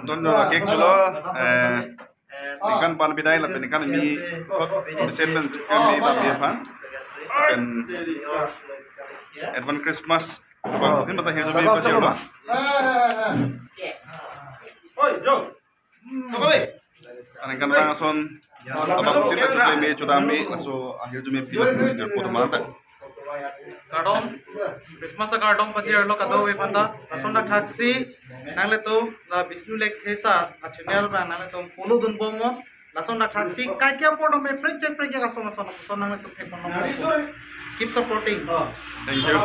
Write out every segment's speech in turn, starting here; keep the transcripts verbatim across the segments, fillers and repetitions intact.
Don don cake chulo, eh, ningkan pan bidai lapen ningkan hini thot mesen pen kami lapi aphan. Pen advance Christmas. Ini mata hirjume pajirlo. Oi, Jo. Tokole. Aningkan bang ason abang tin ta chukleme chodame laso ahirjume pilo pilo poto mata. Kardom, Christmas akardom pajirlo kadokave aphanta. Lason dak thaksi nanglitum la Bishnu Lekthe sir a-channel abang nanglitum follow dunbom non. Lason dak thaksi kaikia apor dome prekjak prekjak ason ason ason nanglitum thekbom non. Keep supporting. Thank you.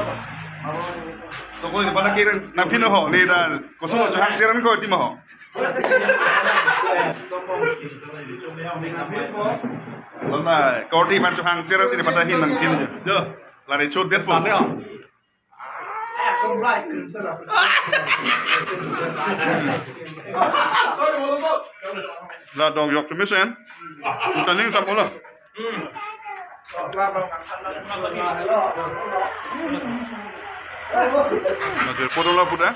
Tokole pada kiran na pino ho ni dan koson lo chuhang siran ko tima ho. Lona korti man chuhang sira sini pada hin nangkin jo. Jo. Lari chut det po. La dong yok mesen. Taning sampo lo. Major photo la puta.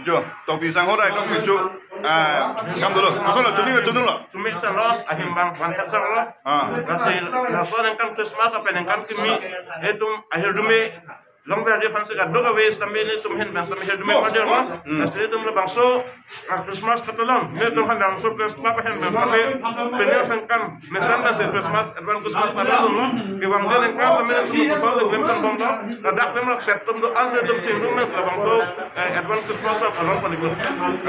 Jo, topi sang ho dai, topi chu. Ah, kam dolo. Masuk lo, chumi, chumi lo. Chumi chalo, ahim bang, bang chalo. Ah. Kasi, laso ningkan Christmas, apa ningkan kimi, itum ahirjume, long verdi aphansi kadokave sitame nelitum ahin bang sitame hirjume pajirlo. Hmm. Lasi nelitum labangso, ah, Christmas katelong nelitum aphan labangso Press Club ahin bang sitame pini asengkan mesen lasi Christmas, advance Christmas ta dunlo. Kevangji aningkan sitame nelitum koson si klem kan bomlo. Ladak klem lapet atum do-an si nelitum chingrum mes labangso, eh, advance Christmas ta along paniklo.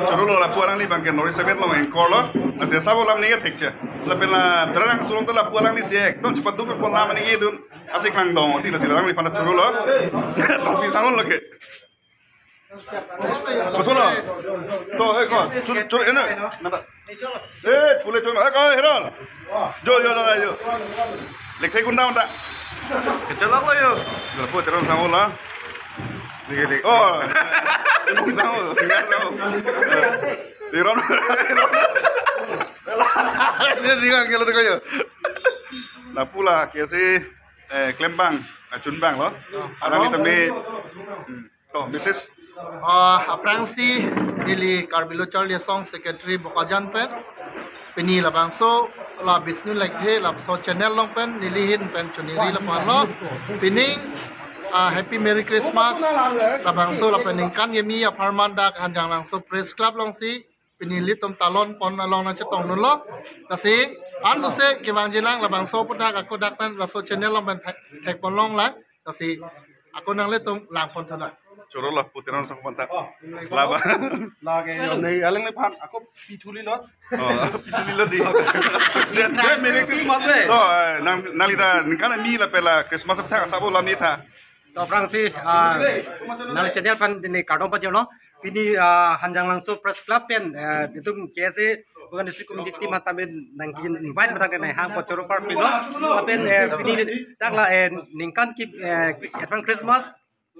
Choro lo lapu alangli abang ke North East Seven along anchor lo. Lasi sabo lam ni thekche. Lapen la terang sulong ta lapu alangli si ekdom chepaduk pon lam ni dun. Asik lang dong, ti lasi lang ni pada choro lo. Topi sangon lo ke. Koson lo. To, eh, ko, choro, choro, ena. Nanda. Eh, pule choro. Eh, ko, Heron. Jo, jo, jo, jo. Lekthe kunda unda. Kechelak lo yo. Lapu terang sangon lo. Ni, ni. Oh. Ini sangon, singa sangon. Heron. Heron. Dia dia kilo tu kayo. Lapu la, kesi, eh, klem abang, achun abang lo. Arang kita mi, hmm. To, Missus. Ah, aphrangsi neli Karbi Lo Charli Asong Secretary Bokajan pen. Pini labangso la Bishnu Lekthe laso channel along pen neli ahin pen choningri lapu-an lo. Pining, ah, Happy Merry Christmas. Labangso lapen ningkan kimi apharman dak Hanjanglangso Press Club alongsi pini nelitum talon pon along nangchetong dunlo. Lasi ansose kevangji lang labangso aputhak ako dak pen laso channel along pen thek, thekpon longlang. Lasi ako nanglitum langpon thunang. Choro lo, puteran sang pon ta. Laba. Lage yo. Nei, alang nephan, ako pithuli lo. Oh, pithuli lo di. Merry Christmas eh. To, eh, nang, nangli ta, ningkan kimi lapen la Christmas aputhak sabo lam ni tha. To aphrangsi, ah, nangli channel pen neli kardom pajirlo. Pini, ah, Hanjanglangso Press Club pen, eh, itum K S A Bokajan District Committee team aphan tame nangki-invite matang ke nanghang pon choro parpiklo. Lapen, eh, pini dak la, eh, ningkan ki, eh, advance Christmas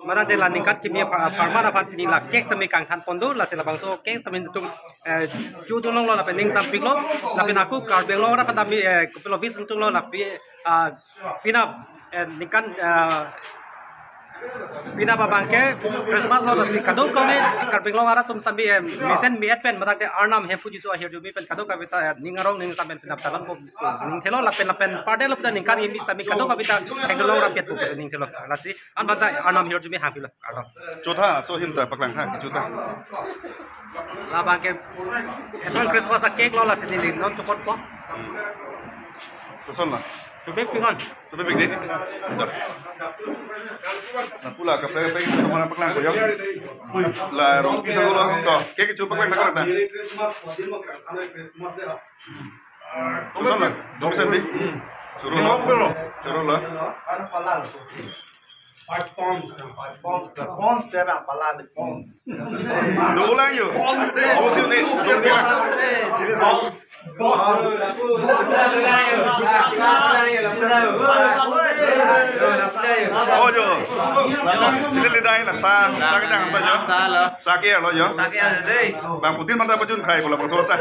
matang ke la ningkan kimi apha-, apharman aphan pini la cake tame kangthan pon do, lasi labangso cake tame itum, eh, ju dun longlo lapen ning sampiklo. Lapen ako Karbi Anglong arat aphan tame, eh, kopilo wish ingtunglo lapen, ah, penap, eh, ningkan, eh, penap abang ke Christmas lo, lasi kadokave Karbi Anglong arat atum sitame, eh, mesen me-et pen matang ke Arnam Hemphu Jisu ahirjume pen kadokave ta, eh, ning arong ning sampen penap talon po ning thelo lapen lapen parde lo pen ningkan kimi sitame kadokave ta thekdun longrampet po ning thelo. Lasi an bata Arnam ahirjume hangpilo. Arnam. Chotha, so him ta paklang tha, chotha. Labang ke advance Christmas a-cake lo, lasi neli non chokot po. Koson la? Chobek pingon. Chobek di. Lapu la kaprek kaprek itu mana paklang ko yo. La rong pisang lo to. Cake chu paklang na karna. Koson la? Dong sen di. Choro lo. Choro lo. Five pounds, five pounds, five pounds, five pounds. Dua lang yo. Pounds de. Pounds yo ni. Pounds. Oh yo. Sila lidang la sa, sa ke dang apa yo? Sa ke lo yo. Sa ke dei. Bang putin mata pajun khai bola bang sosa.